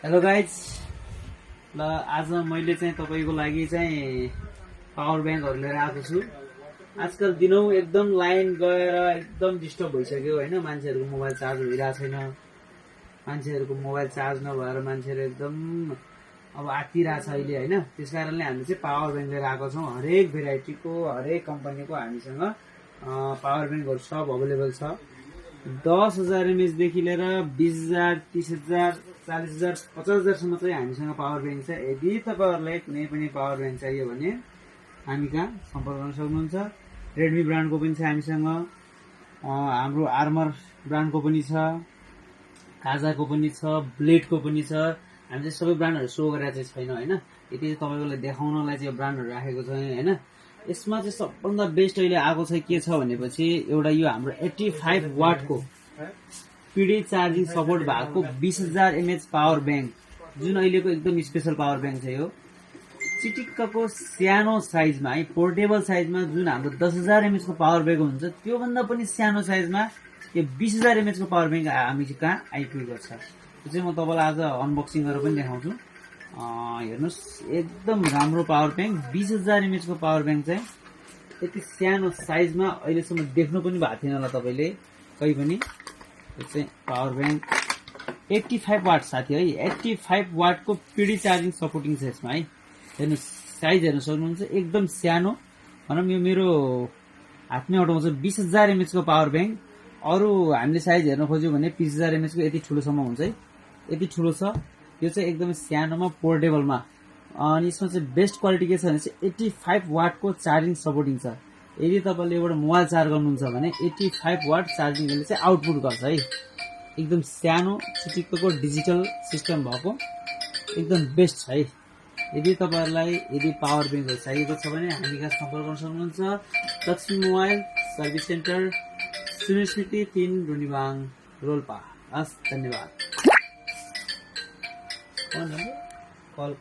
Hello guys, ल आज मैले चाहिँ तपाईँको लागि चाहिँ पावर ब्याङ्कहरू लिएर आएको छु। आजकल दिनौँ एकदम लाइन गएर एकदम डिस्टर्ब भइसक्यो होइन। मान्छेहरूको मोबाइल चार्ज भइरहेको छैन। मान्छेहरूको मोबाइल चार्ज नभएर मान्छेहरू एकदम अब आत्तिरहेछ अहिले होइन। त्यस कारणले हामीले चाहिँ पावर ब्याङ्क लिएर आएको छौँ। हरेक भेराइटीको हरेक कम्पनीको हामीसँग पावर ब्याङ्कहरू सब अभाइलेबल छ। 10,000 एमएचदेखि लिएर 20,000, 30,000, 40,000, 50,000सम्म चाहिँ हामीसँग पावर ब्याङ्क छ। यदि तपाईँहरूलाई कुनै पनि पावर ब्याङ्क चाहियो भने हामी कहाँ सम्पर्क गर्न सक्नुहुन्छ। रेडमी ब्रान्डको पनि छ हामीसँग, हाम्रो आर्मर ब्रान्डको पनि छ, काजाको पनि छ, ब्लेडको पनि छ। हामी चाहिँ सबै ब्रान्डहरू सो गरेर चाहिँ छैन होइन। यति चाहिँ तपाईँकोलाई देखाउनलाई चाहिँ यो ब्रान्डहरू राखेको छ होइन। यसमा चाहिँ सबभन्दा बेस्ट अहिले आएको चाहिँ के छ भनेपछि एउटा यो हाम्रो 85 वाटको पिडी चार्जिङ सपोर्ट भएको 20,000 एमएच पावर ब्याङ्क, जुन अहिलेको एकदम स्पेसल पावर ब्याङ्क छ। यो चिटिक्कको सानो साइजमा है, पोर्टेबल साइजमा जुन हाम्रो 10,000 एमएचको पावर ब्याङ्क हुन्छ त्योभन्दा पनि सानो साइजमा यो 20,000 एमएचको पावर ब्याङ्क हामी चाहिँ कहाँ आइपुगेको छ। त्यो चाहिँ म तपाईँलाई आज अनबक्सिङ गरेर पनि देखाउँछु। हेर्नुहोस्, एकदम राम्रो पावर ब्याङ्क 20,000 एमएचको पावर ब्याङ्क चाहिँ यति सानो साइजमा अहिलेसम्म देख्नु पनि भएको थिएन होला तपाईँले कहीँ पनि। यो चाहिँ पावर ब्याङ्क 85 वाट साथी है, 85 वाटको पिडी चार्जिङ सपोर्टिङ छ यसमा है। हेर्नुहोस्, साइज हेर्न सक्नुहुन्छ, एकदम सानो भनौँ यो मेरो हातमै अटाउँछ 20,000 एमएचको पावर ब्याङ्क। अरू हामीले साइज हेर्न खोज्यौँ भने 20,000 एमएचको यति ठुलोसम्म हुन्छ है, यति ठुलो छ। यो चाहिँ एकदमै सानोमा पोर्टेबलमा, अनि यसमा चाहिँ बेस्ट क्वालिटी के छ भने चाहिँ 85 वाटको चार्जिङ सपोर्टिङ छ। यदि तपाईँले एउटा मोबाइल चार्ज गर्नुहुन्छ भने 85 वाट चार्जिङले चाहिँ आउटपुट गर्छ है। एकदम सानो चिटिक्कको डिजिटल सिस्टम भएको एकदम बेस्ट छ है। यदि तपाईँहरूलाई पावर ब्याङ्कहरू चाहिएको छ भने हामी कहाँ सम्पर्क गर्न सक्नुहुन्छ। Laxmi mobile service centre, Sunil Smriti 3 Runibang Rolpa. हस्, धन्यवाद। कल